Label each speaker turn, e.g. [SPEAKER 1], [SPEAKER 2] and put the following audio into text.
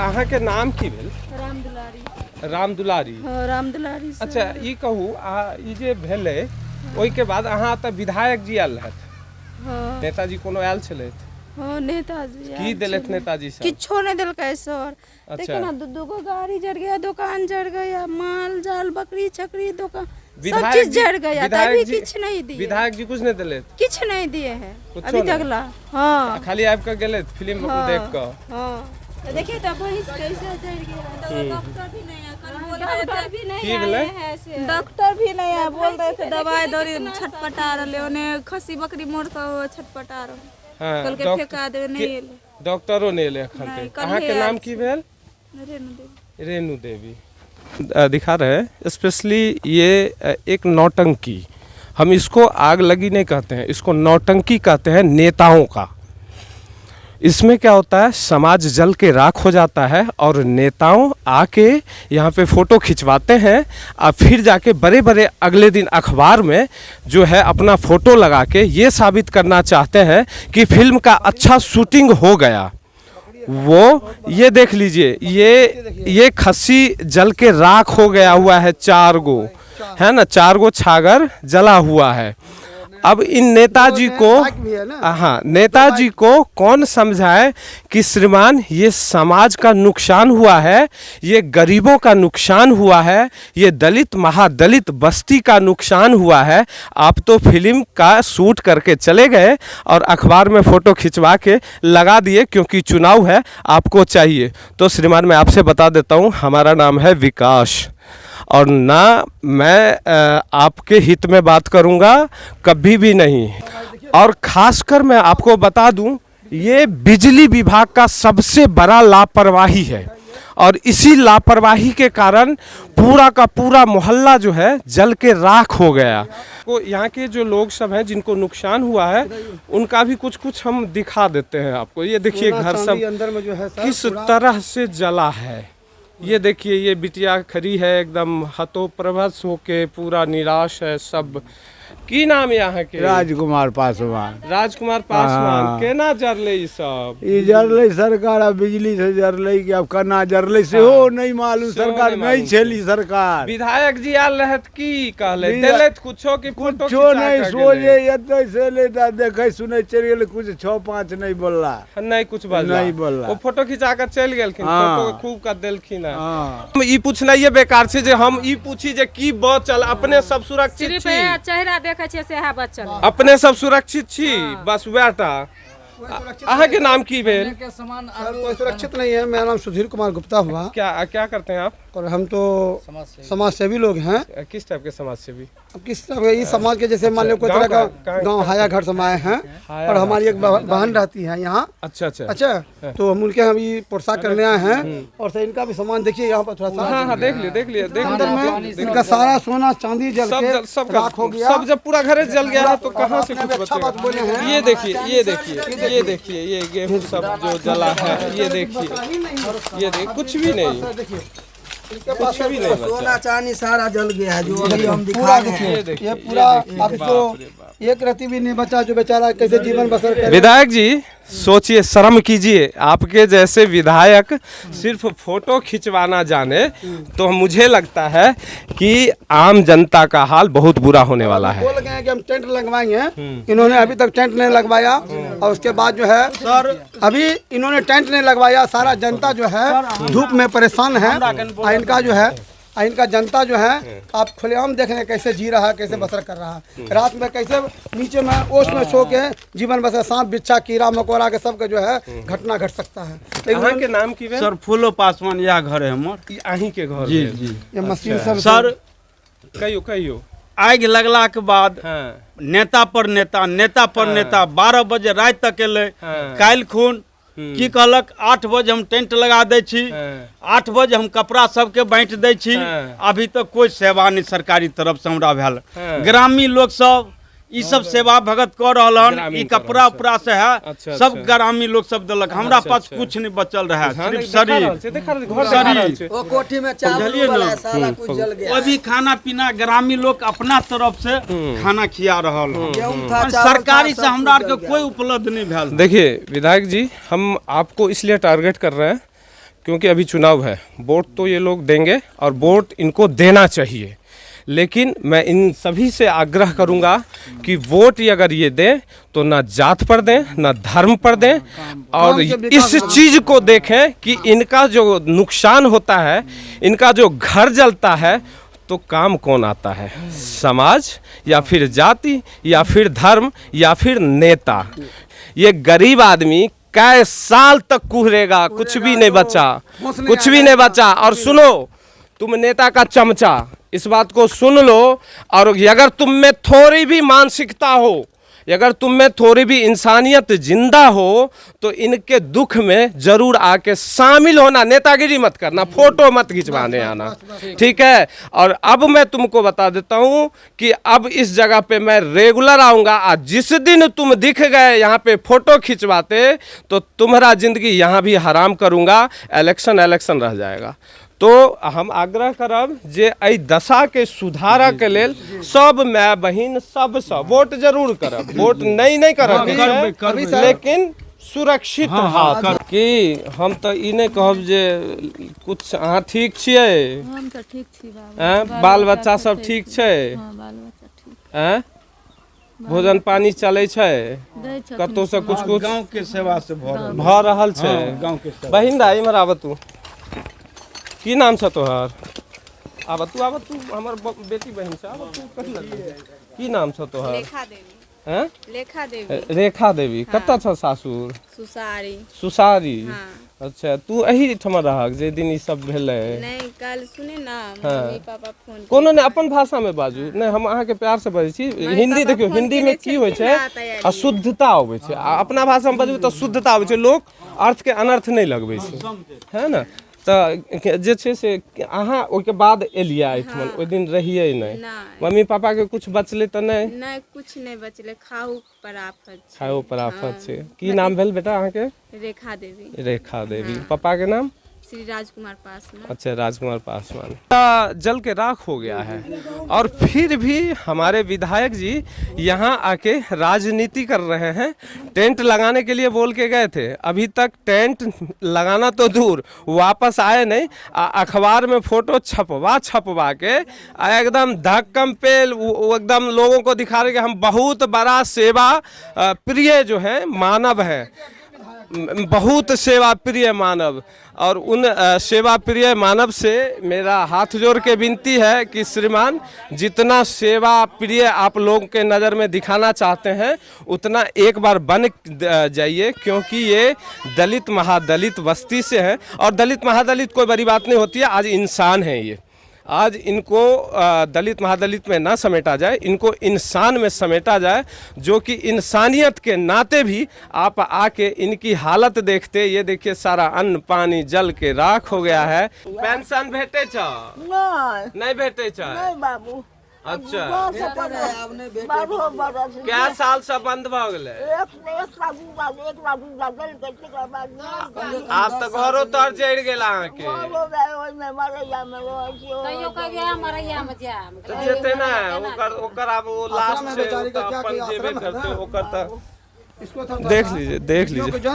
[SPEAKER 1] अहाँके नाम की भेल?
[SPEAKER 2] राम दुलारी।
[SPEAKER 1] राम दुलारी।
[SPEAKER 2] हाँ, राम दुलारी सर।
[SPEAKER 1] अच्छा, ई कहू, आ ई जे भेलै ओहिके बाद अहाँ तऽ विधायक जी आयल रहथि?
[SPEAKER 2] हाँ।
[SPEAKER 1] नेताजी कोनो आयल छलथि?
[SPEAKER 2] हाँ, नेताजी
[SPEAKER 1] की
[SPEAKER 2] आयल
[SPEAKER 1] देलथि
[SPEAKER 2] छलै।
[SPEAKER 1] नेताजी सब?
[SPEAKER 2] किछो नहि देलकै सर।
[SPEAKER 1] अच्छा।
[SPEAKER 2] देखियौ ने, दू दू गो गाड़ी जर गया, दुकान जर गया, माल जाल बकरी छकरी दुकान सब
[SPEAKER 1] विधायक
[SPEAKER 2] चीज
[SPEAKER 1] जी-
[SPEAKER 2] जर गया,
[SPEAKER 1] विधायक
[SPEAKER 2] तभी
[SPEAKER 1] जी-
[SPEAKER 2] किछु नहीं दिए।
[SPEAKER 1] विधायक जी कुछ नहि देलथि?
[SPEAKER 2] किछु नहीं दिए हैं
[SPEAKER 1] कुछो
[SPEAKER 2] अभी
[SPEAKER 1] नहीं?
[SPEAKER 2] तक ला। हाँ।
[SPEAKER 1] खाली आबि कऽ गेलथि फिल्म
[SPEAKER 2] हाँ,
[SPEAKER 1] देख कऽ?
[SPEAKER 2] हाँ। तो देखिए तो भैंस कैसे जर गया।
[SPEAKER 3] डॉक्टर भी नहीं है, कल बोल रहे
[SPEAKER 2] डॉक्टर भी नहीं
[SPEAKER 1] की
[SPEAKER 2] आए
[SPEAKER 1] भेलै?
[SPEAKER 2] हैं से।
[SPEAKER 3] डॉक्टर भी नहीं है, बोल रहे थे दवाई दौरी छटपटा रहे, ओने खस्सी बकरी मोड़ के छटपटा रहे।
[SPEAKER 1] हाँ,
[SPEAKER 3] कल के फेंका देवे, नहीं एले।
[SPEAKER 1] डॉक्टरो नहि एलै एखन
[SPEAKER 3] नहि,
[SPEAKER 1] तक?
[SPEAKER 3] कल्हे
[SPEAKER 1] अहाँके नाम
[SPEAKER 3] आयल
[SPEAKER 1] की भेल?
[SPEAKER 3] रेणु देवी।
[SPEAKER 1] रेणु देवी। दिखा रहे हैं स्पेशली ये एक नौटंकी, हम इसको आग लगी नहीं कहते हैं, इसको नौटंकी कहते हैं नेताओं का। इसमें क्या होता है, समाज जल के राख हो जाता है और नेताओं आके यहाँ पे फ़ोटो खिंचवाते हैं और फिर जाके बड़े बड़े अगले दिन अखबार में जो है अपना फ़ोटो लगा के ये साबित करना चाहते हैं कि फिल्म का अच्छा शूटिंग हो गया। वो ये देख लीजिए, ये खस्सी जल के राख हो गया हुआ है, 4 गो है ना, 4 गो छागर जला हुआ है। अब इन नेताजी को,
[SPEAKER 4] बाइक भी है ना?
[SPEAKER 1] हाँ, नेताजी को कौन समझाए कि श्रीमान ये समाज का नुकसान हुआ है, ये गरीबों का नुकसान हुआ है, ये दलित महादलित बस्ती का नुकसान हुआ है। आप तो फिल्म का शूट करके चले गए और अखबार में फ़ोटो खिंचवा के लगा दिए क्योंकि चुनाव है, आपको चाहिए। तो श्रीमान मैं आपसे बता देता हूँ, हमारा नाम है विकास और ना मैं आपके हित में बात करूंगा कभी भी नहीं। और ख़ासकर मैं आपको बता दूं, ये बिजली विभाग का सबसे बड़ा लापरवाही है और इसी लापरवाही के कारण पूरा का पूरा मोहल्ला जो है जल के राख हो गया। तो यहाँ के जो लोग सब हैं जिनको नुकसान हुआ है उनका भी कुछ कुछ हम दिखा देते हैं आपको। ये देखिए
[SPEAKER 4] सोना
[SPEAKER 1] घर
[SPEAKER 4] चांदी
[SPEAKER 1] सब
[SPEAKER 4] अंदर में जो है सर,
[SPEAKER 1] किस
[SPEAKER 4] पूरा
[SPEAKER 1] तरह से जला है। ये देखिए, ये बिटिया खड़ी है एकदम हतोप्रभस होके, पूरा निराश है सब। की नाम है यहाँ के?
[SPEAKER 5] राजकुमार पासवान।
[SPEAKER 1] राजकुमार पासवान।
[SPEAKER 5] हाँ।
[SPEAKER 1] केना जरले ई सब?
[SPEAKER 5] ई जरलै सरकार, अब बिजली से जरलै कि अब केना जरलै सेहो नहीं मालूम।
[SPEAKER 1] सेहो
[SPEAKER 5] सरकार
[SPEAKER 1] नहि
[SPEAKER 5] नहीं
[SPEAKER 1] मालूम।
[SPEAKER 5] छेली सरकार।
[SPEAKER 1] विधायक जी आयल रहत की कहले? देलथि कुछो कि फोटो
[SPEAKER 5] कुछो
[SPEAKER 1] खिंचा
[SPEAKER 5] नहीं,
[SPEAKER 1] कऽ
[SPEAKER 5] सोझे
[SPEAKER 1] गेलै?
[SPEAKER 5] एतै से एलै तऽ देखै सुनै चलि गेलै, कुछ 6-5 नहीं बोलला।
[SPEAKER 1] नहीं कुछ बजला।
[SPEAKER 5] नहीं बोलला।
[SPEAKER 1] ओ फोटो खिंचा कऽ चलि गेलखिन।
[SPEAKER 5] हाँ।
[SPEAKER 1] फोटो खूब कऽ देलखिन हँ।
[SPEAKER 5] हाँ।
[SPEAKER 1] हम ई पूछनाइए बेकार छै जे हम ई पूछी जे की बचल, अपने सब सुरक्षित
[SPEAKER 6] सिर्फ
[SPEAKER 1] छी?
[SPEAKER 6] इएह चेहरा देखै छियै सएह बचल।
[SPEAKER 1] अपने सब सुरक्षित छी, बस वएह टा। अहाँ के नाम की भेल?
[SPEAKER 4] सर, कोई सुरक्षित नहीं है। मेरा नाम सुधीर कुमार गुप्ता हुआ।
[SPEAKER 1] क्या करते हैं आप?
[SPEAKER 4] और हम तो समाज सेवी लोग हैं।
[SPEAKER 1] किस टाइप के समाज सेवी?
[SPEAKER 4] अब किस तरह इस समाज के, जैसे मान लो कोई
[SPEAKER 1] गाँव
[SPEAKER 4] तरह का
[SPEAKER 1] कहाँ-
[SPEAKER 4] गांव हायाघाट से हम आए हैं
[SPEAKER 1] हाया
[SPEAKER 4] और हमारी एक बहन रहती है यहाँ।
[SPEAKER 1] अच्छा, अच्छा।
[SPEAKER 4] अच्छा, तो हम उनके हम ये प्रोत्साहन करने आए हैं। और सर इनका भी सामान देखिए यहाँ पर थोड़ा सा।
[SPEAKER 1] हाँ, हाँ, देख लिए, देख लिए, देख
[SPEAKER 4] अंदर
[SPEAKER 1] लिए।
[SPEAKER 4] में इनका सारा सोना चांदी जल
[SPEAKER 1] सब
[SPEAKER 4] के
[SPEAKER 1] जल, सब का-
[SPEAKER 4] राख हो गया।
[SPEAKER 1] सब जब पूरा घरे जल गया है तो कहाँ से
[SPEAKER 4] आपने
[SPEAKER 1] कुछ
[SPEAKER 4] भी अच्छा
[SPEAKER 1] बचेगा?
[SPEAKER 4] बात बोले हैं।
[SPEAKER 1] ये देखिए, ये देखिए, ये देखिए, ये गेहूं सब जो जला है, ये देखिए, ये देखिए, कुछ भी नहीं,
[SPEAKER 4] देखिए,
[SPEAKER 1] कुछ भी नहीं बचा।
[SPEAKER 7] सोना चांदी सारा जल गया है जो अभी हम दिखा
[SPEAKER 4] पूरा
[SPEAKER 7] रहे हैं।
[SPEAKER 4] देखिए,
[SPEAKER 1] ये देखिए,
[SPEAKER 4] ये
[SPEAKER 1] ये
[SPEAKER 4] पूरा
[SPEAKER 1] देखिए,
[SPEAKER 4] अब
[SPEAKER 1] बाप
[SPEAKER 4] तो
[SPEAKER 1] रे बाप।
[SPEAKER 4] एक रत्ती भी नहीं बचा, जो बेचारा कैसे जीवन बसर करे।
[SPEAKER 1] विधायक जी सोचिए, शर्म कीजिए, आपके जैसे विधायक सिर्फ फोटो खिंचवाना जाने तो मुझे लगता है कि आम जनता का हाल बहुत बुरा होने वाला है।
[SPEAKER 4] बोल गए हैं कि हम टेंट लगवाएंगे, इन्होंने अभी तक टेंट नहीं लगवाया। और उसके बाद जो है सर, अभी इन्होंने टेंट नहीं लगवाया, सारा जनता जो है धूप में परेशान है। और इनका जो है, और इनका जनता जो है आप खुलेआम देख रहे हैं कैसे जी रहा है, कैसे बसर कर रहा है, रात में कैसे नीचे में ओस में सो के जीवन बसर, सांप बिच्छा कीड़ा मकोड़ा के सबके जो है घटना घट सकता है। लेकिन
[SPEAKER 1] अहाँ के नाम की भेल?
[SPEAKER 8] सर फूलो पासवान, यह घर है हमर।
[SPEAKER 1] ई अहीं के घर
[SPEAKER 8] जी,
[SPEAKER 1] भेल?
[SPEAKER 8] जी।
[SPEAKER 4] ये मशीन सब
[SPEAKER 8] सर
[SPEAKER 1] कहियो, कहियो।
[SPEAKER 8] आगि लगला के बाद
[SPEAKER 1] हाँ।
[SPEAKER 8] नेता पर नेता, नेता पर
[SPEAKER 1] हाँ।
[SPEAKER 8] नेता 12 बजे राति तक एलै।
[SPEAKER 1] हाँ।
[SPEAKER 8] काल्हि खून की कहलक 8 बजे हम टेंट लगा दै छी,
[SPEAKER 1] हाँ।
[SPEAKER 8] 8 बजे हम कपड़ा सबके बाँटि दै छी।
[SPEAKER 1] हाँ।
[SPEAKER 8] अभी तक कोई सेवा नहीं सरकारी तरफ से हमरा भेल।
[SPEAKER 1] हाँ।
[SPEAKER 8] ग्रामीण लोग सब ई सब सेवा भगत कऽ रहल हन,
[SPEAKER 1] ग्रामीण
[SPEAKER 8] ई
[SPEAKER 1] कऽ रहल
[SPEAKER 8] कपड़ा
[SPEAKER 1] छै।
[SPEAKER 8] उपड़ा से है,
[SPEAKER 1] अच्छा,
[SPEAKER 8] सब
[SPEAKER 1] अच्छा।
[SPEAKER 8] ग्रामीण लोग सब देलक, हमरा
[SPEAKER 1] अच्छा,
[SPEAKER 8] पास
[SPEAKER 1] अच्छा।
[SPEAKER 8] कुछ नहीं बचल रहा,
[SPEAKER 1] हाँ,
[SPEAKER 8] सिर्फ
[SPEAKER 1] नहीं, देखा
[SPEAKER 8] शरीर।
[SPEAKER 1] रहल छै, देखा रहल छै, घर देखा रहल छै।
[SPEAKER 7] ओ कोठी में चावल
[SPEAKER 8] बुझलियै
[SPEAKER 7] वाला
[SPEAKER 8] ने?
[SPEAKER 7] सारा कुछ जल गया।
[SPEAKER 8] वो भी खाना पीना ग्रामीण लोग अपना तरफ से खाना खिया रहल हन।
[SPEAKER 7] गेहूं था,
[SPEAKER 8] पर
[SPEAKER 7] चावल था,
[SPEAKER 8] सरकारी
[SPEAKER 7] सब
[SPEAKER 8] से हमरा
[SPEAKER 7] कुछ
[SPEAKER 8] आरके
[SPEAKER 7] जल गया।
[SPEAKER 8] कोई उपलब्ध नहीं भेल।
[SPEAKER 1] देखिए विधायक जी, हम आपको इसलिए टारगेट कर रहे हैं क्योंकि अभी चुनाव है, वोट तो ये लोग देंगे और वोट इनको देना चाहिए, लेकिन मैं इन सभी से आग्रह करूंगा कि वोट अगर ये दें तो ना जात पर दें ना धर्म पर दें, और इस चीज़ को देखें कि इनका जो नुकसान होता है, इनका जो घर जलता है, तो काम कौन आता है, समाज या फिर जाति या फिर धर्म या फिर नेता। ये गरीब आदमी कै साल तक कुहरेगा, कुछ भी नहीं बचा, कुछ भी नहीं बचा। और सुनो, तुम नेता का चमचा, इस बात को सुन लो। और अगर तुम में थोड़ी भी मानसिकता हो, अगर तुम में थोड़ी भी इंसानियत जिंदा हो, तो इनके दुख में जरूर आके शामिल होना, नेतागिरी मत करना, फोटो मत खिंचवाने आना, ठीक है। और अब मैं तुमको बता देता हूँ कि अब इस जगह पे मैं रेगुलर आऊँगा। आज जिस दिन तुम दिख गए यहाँ पे फोटो खिंचवाते, तो तुम्हारा ज़िंदगी यहाँ भी हराम करूँगा, इलेक्शन इलेक्शन रह जाएगा। तो हम आग्रह करब जे एहि दशाके सुधारके लेल सब माय बहिन सबसँ वोट जरूर करब, वोट नहीं नहीं करब, लेकिन सुरक्षित हाथ कि हम तऽ ई नहि कहब जे कुछ। अहाँ ठीक छियै?
[SPEAKER 3] हम तऽ ठीक छी बाबू।
[SPEAKER 1] बाल बच्चा सब ठीक छै?
[SPEAKER 3] हँ, बाल बच्चा ठीक।
[SPEAKER 1] आँय, भोजन पानी चलै छै?
[SPEAKER 3] दै छथिन।
[SPEAKER 1] कतौसँ कुछ कुछ
[SPEAKER 8] गाँव के सेवा से भऽ रहल,
[SPEAKER 1] भऽ रहल छै।
[SPEAKER 8] गाँव के सेवा।
[SPEAKER 1] बहिन दाइ, इम्हर आबऽ तू। की नाम छ तोहर? आब तू, आब तू, हमर बेटी बहिन छ, आब तू। कथी लगतै? की नाम छ तोहर?
[SPEAKER 3] लेखा देवी।
[SPEAKER 1] हैं?
[SPEAKER 3] लेखा देवी।
[SPEAKER 1] रेखा देवी। कतऽ छ सासुर?
[SPEAKER 3] सुसारी।
[SPEAKER 1] सुसारी।
[SPEAKER 3] हाँ।
[SPEAKER 1] अच्छा, तू एही ठाम रहक जे दिन ई सब भेलै?
[SPEAKER 3] नहीं, कल सुने ना, मम्मी पापा फोन।
[SPEAKER 1] कोनो नहि, अपन भाषामे बाजू। नहि, हम अहाँके प्यार से बजै छी। हिंदी
[SPEAKER 3] पापा
[SPEAKER 1] देखियौ,
[SPEAKER 3] फोन
[SPEAKER 1] हिंदीमे
[SPEAKER 3] केने
[SPEAKER 1] की होइ छै,
[SPEAKER 3] छलखिन ना, तैयारी।
[SPEAKER 1] अशुद्धता अबै छै, आ अपना भाषामे बजबै तऽ शुद्धता अबै छै, लोक अर्थके अनर्थ नहि लगबै छै, है ने? तऽ जे छै से अहाँ ओहिके बाद एलियै एहिठमन, ओहि दिन रहियै नहि?
[SPEAKER 3] नहि।
[SPEAKER 1] मम्मी पापाके कुछ बचलै तऽ नहि?
[SPEAKER 3] नहि, कुछ नहि बचलै, खाऊ पर आफत छै।
[SPEAKER 1] खाओ पर आफत छै। की नाम भेल बेटा अहाँके?
[SPEAKER 3] रेखा देवी।
[SPEAKER 1] रेखा देवी। पापा के नाम?
[SPEAKER 3] श्री राजकुमार पासवान।
[SPEAKER 1] अच्छा, राजकुमार पासवान। जल के राख हो गया है और फिर भी हमारे विधायक जी यहाँ आके राजनीति कर रहे हैं। टेंट लगाने के लिए बोल के गए थे, अभी तक टेंट लगाना तो दूर, वापस आए नहीं। अखबार में फोटो छपवा छपवा के एकदम धक्कम पे वो एकदम लोगों को दिखा रहे कि हम बहुत बड़ा सेवा प्रिय जो है मानव हैं, बहुत सेवा प्रिय मानव। और उन सेवा प्रिय मानव से मेरा हाथ जोड़ के विनती है कि श्रीमान, जितना सेवा प्रिय आप लोगों के नज़र में दिखाना चाहते हैं, उतना एक बार बन जाइए, क्योंकि ये दलित महादलित बस्ती से हैं और दलित महादलित कोई बड़ी बात नहीं होती है। आज इंसान है ये, आज इनको दलित महादलित में ना समेटा जाए, इनको इंसान में समेटा जाए, जो कि इंसानियत के नाते भी आप आके इनकी हालत देखते। ये देखिए, सारा अन्न पानी जल के राख हो गया है। पेंशन भेटे छ? नहीं भेटे छ?
[SPEAKER 9] बाबू।
[SPEAKER 1] अच्छा।
[SPEAKER 7] आब नहि भेटै।
[SPEAKER 9] 12 बरस।
[SPEAKER 1] कै साल से बंद भ गेलै?
[SPEAKER 9] एक एक लाख रुपया, 1 लाख रुपया देलकै, तकर बाद नहि।
[SPEAKER 1] आब तऽ घरो तर जरि गेल अहाँके।
[SPEAKER 9] ओहिमे मरैया मे रहै छी।
[SPEAKER 6] तैयो कहियो मरैया मे जायब।
[SPEAKER 1] तऽ जेतै ने, ओकर ओकर आब ओ लास्ट
[SPEAKER 4] आश्रम है
[SPEAKER 1] छै,
[SPEAKER 4] बेचारी
[SPEAKER 1] ओ
[SPEAKER 4] का,
[SPEAKER 1] तऽ
[SPEAKER 4] क्या
[SPEAKER 1] अपन
[SPEAKER 4] कि
[SPEAKER 1] जेबे
[SPEAKER 4] आश्रम है
[SPEAKER 1] करतै
[SPEAKER 4] ना।
[SPEAKER 1] ओकर तऽ
[SPEAKER 4] इसको थोड़ा
[SPEAKER 1] देख लीजिए, देख
[SPEAKER 4] लड़कियों
[SPEAKER 1] लीजिए।
[SPEAKER 4] को जो है ना।